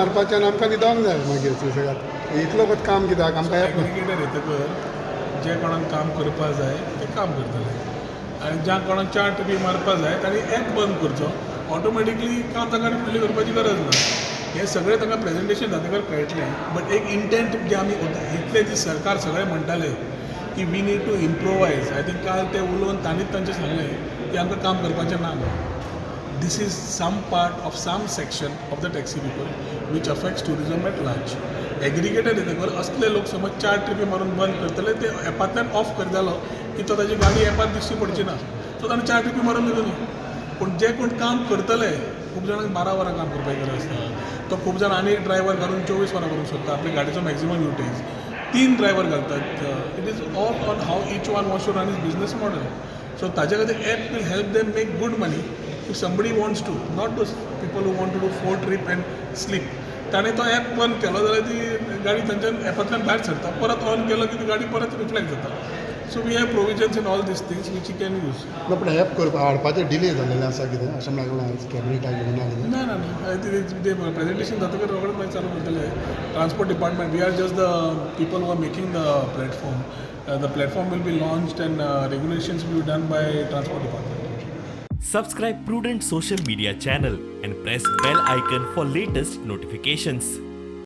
मारपाचें आनी आमकां न्हिदोंक जाय मागीर सुशेगाद. इतलो वगत काम कित्याक आमकां एप एग्रिगेटर येतकर जे कोणाक काम करपा जाय ते काम करतले आनी ज्या कोणाक चार ट्रिपी मारपा जाय तांणी एप बंद करचो. ऑटोमॅटिकली काम तांकां फुडलें करपाची गरज ना. हें सगळें तांकां प्रेजेंटेशन जातकर कळटलें. बट एक इंटेंट जे आमी इतले दीस सरकार सगळे म्हणटाले की we need to improvise, I think काल ते उलोवन तांणीच तांचें सांगलें की आमकां काम करपाचें ना म्हणून. This is some part of some section of the taxi people which affects tourism at large. Aggregator येतकर असले लोक समज चार ट्रिपी मारून बंद करतले, ते एपांतल्यान ऑफ करतालो की तो ताजी गाडी एपार दिश्टी पडची ना, सो ताणें चार ट्रिपी मारून दिलो न्ही. पूण जे कोण काम करतले, खूब जाणांक 12 वरां काम करपाची गरज आसता, तो खूब जाण आनी एक ड्रायवर घालून 24 वरां करूंक सोदता. आपल्या गाडयेचो मॅक्झिमम युटेज 3 ड्रायवर घालतात. It is all on how each one wants to run his business model. So ताजे खातीर app will help them make good money if somebody wants to, not those people who want to do 4 trip and sleep. ताणें तो app बंद केलो जाल्यार ती गाडी तांच्यान एपांतल्यान भायर सरता, परत ऑन केलो की ती गाडी परत रिफ्लेक्ट जाता. So we have provisions in all these things which you can use. ना, पूण एप करपा हाडपाचें डिले जाल्लेलें आसा कितें अशें म्हणल्यार कॅबिनेटाक घेवन ना कितें? ना ना ना, ते प्रेजेंटेशन जातकर रोखडेच मागीर चालू करतले. Transport department, we are just the people who are making the platform. The platform will be launched and regulations will be done by transport department. Subscribe Prudent Social Media channel and press bell icon for latest notifications.